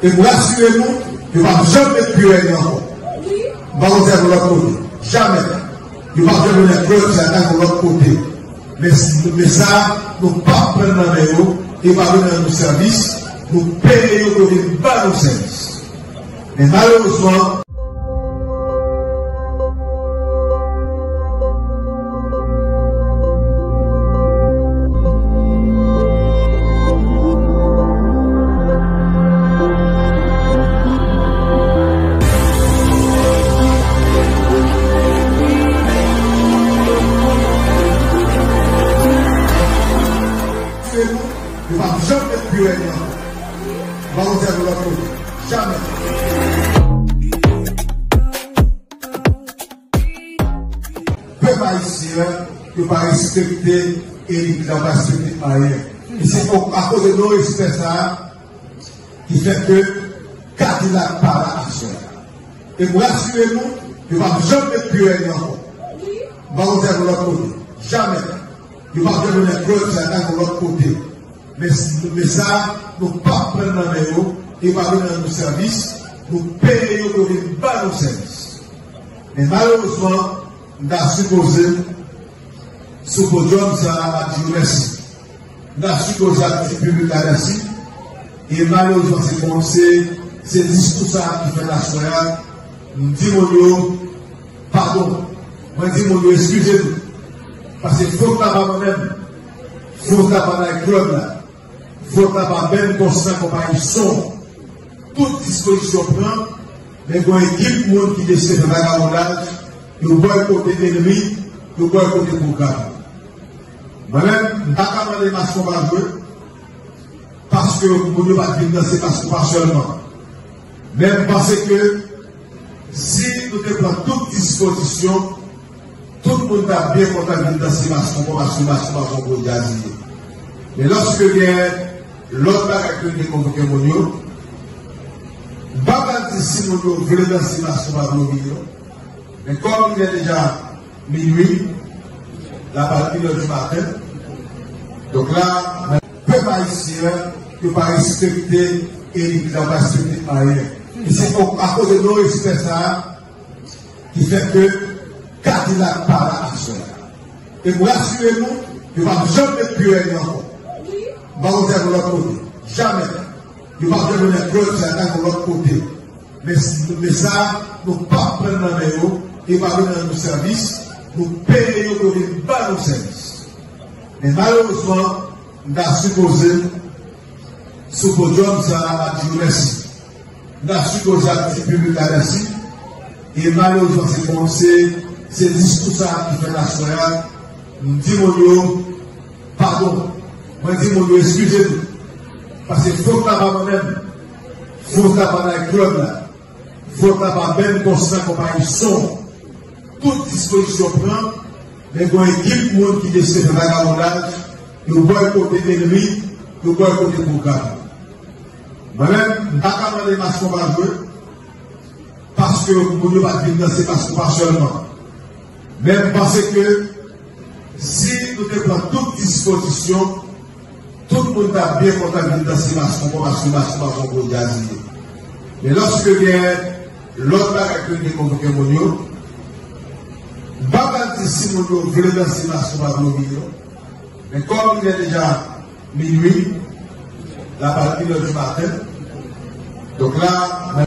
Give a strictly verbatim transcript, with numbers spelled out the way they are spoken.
E m rasire nou, yo p ap janm met pye yo ankò. M pa konn sa pou lòt kote. Jamè. Yo p ap janm met klòt sa nan yon lòt kote. Men, men sa, nou p ap pran nan men yo, e pa vin rann nou sèvis, nou peye yo pou yo vin ban nou sèvis. Men malerezman, yo p ap janm met pye yo ankò. M pa konn sa pou lòt kote. Jamè. Pèp ayisyen an, yo pa respekte elit la, yo pa respekte ayen. E se akoz de non-respè sa a ki fè ke Kadilak pa la aswè a. E m rasire nou, yo p ap janm met pye yo ankò. M pa konn sa pou lòt kote. Jamè. Yo p ap janm met klòt sa nan yon lòt kote. Men, men sa, nou p ap pran nan men yo, e pa vin rann nou sèvis, nou peye yo pou yo vin ban nou sèvis. Men malerezman, m ta sipoze sou podyòm sa a ap di yo mèsi. M ta sipoze ap di piblik la mèsi. E malerezman, se kon, se, se diskou sa a ki fèt aswè a. M di moun yo, padon. Mwen di moun yo eskize nou. Paske fòt la pa mwen menm. Fòt la pa nan klèb la. Fòt la pa menm konsa konpayi son. Tout dispozisyon pran, men gen yon ekip moun ki deside fè vagabondaj, yo bòykote enmi, yo bòykote pwogram. Mwen menm, m pa ka mande mas konpa jwe, paske moun yo pa t vin danse mas konpa sèlman. Men m panse ke si nou te pran tout dispozisyon, tout moun t ap byen kontan vin danse mas konpa, paske mas konpa se yon gwo djaz li ye. Men lòske gen lòt bagay ke nou te konvoke moun yo, m pa pral di si moun yo vle danse mas konpa pou yo vini non. Men kòm il est déjà minuit, la pa une heure du matin. Donk la, pèp ayisyen an, yo pa respekte elit la, yo pa respekte ayen. E se akoz de non-respè sa a ki fè ke Kadilak pa la aswè a. E m rasire nou, yo p ap janm met pye yo ankò. M pa konn sa pou lòt kote. Jamè. Yo p ap janm met klòt sa nan yon lòt kote. Men, men sa, nou p ap pran nan men yo, e pa vin rann nou sèvis, nou peye yo pou yo vin ban nou sèvis. Men malerezman, m ta sipoze sou podyòm sa a ap di yo mèsi. M ta sipoze ap di piblik la mèsi. E malerezman, se kon, se, se diskou sa a ki fèt aswè a. M di moun yo, padon. Mwen di moun yo eskize nou. Paske fòt la pa mwen menm. Fòt la pa nan klèb la. Fòt la pa menm konsa konpayi son. Tout dispozisyon pran, men gen yon ekip moun ki deside fè vagabondaj, yo bòykote enmi, yo bòykote pwogram. Mwen menm, m pa ka mande mas konpa jwe, paske moun yo pa t vin danse mas konpa sèlman. Men m panse ke si nou te pran tout dispozisyon, tout moun t ap byen kontan vin danse mas konpa, paske mas konpa se yon gwo djaz li ye. Men lòske gen lòt bagay ke nou te konvoke moun yo, m pa pral di si moun yo vle danse mas konpa pou yo vini non. Men kòm il est déjà minuit, la pa une heure du matin, donk la,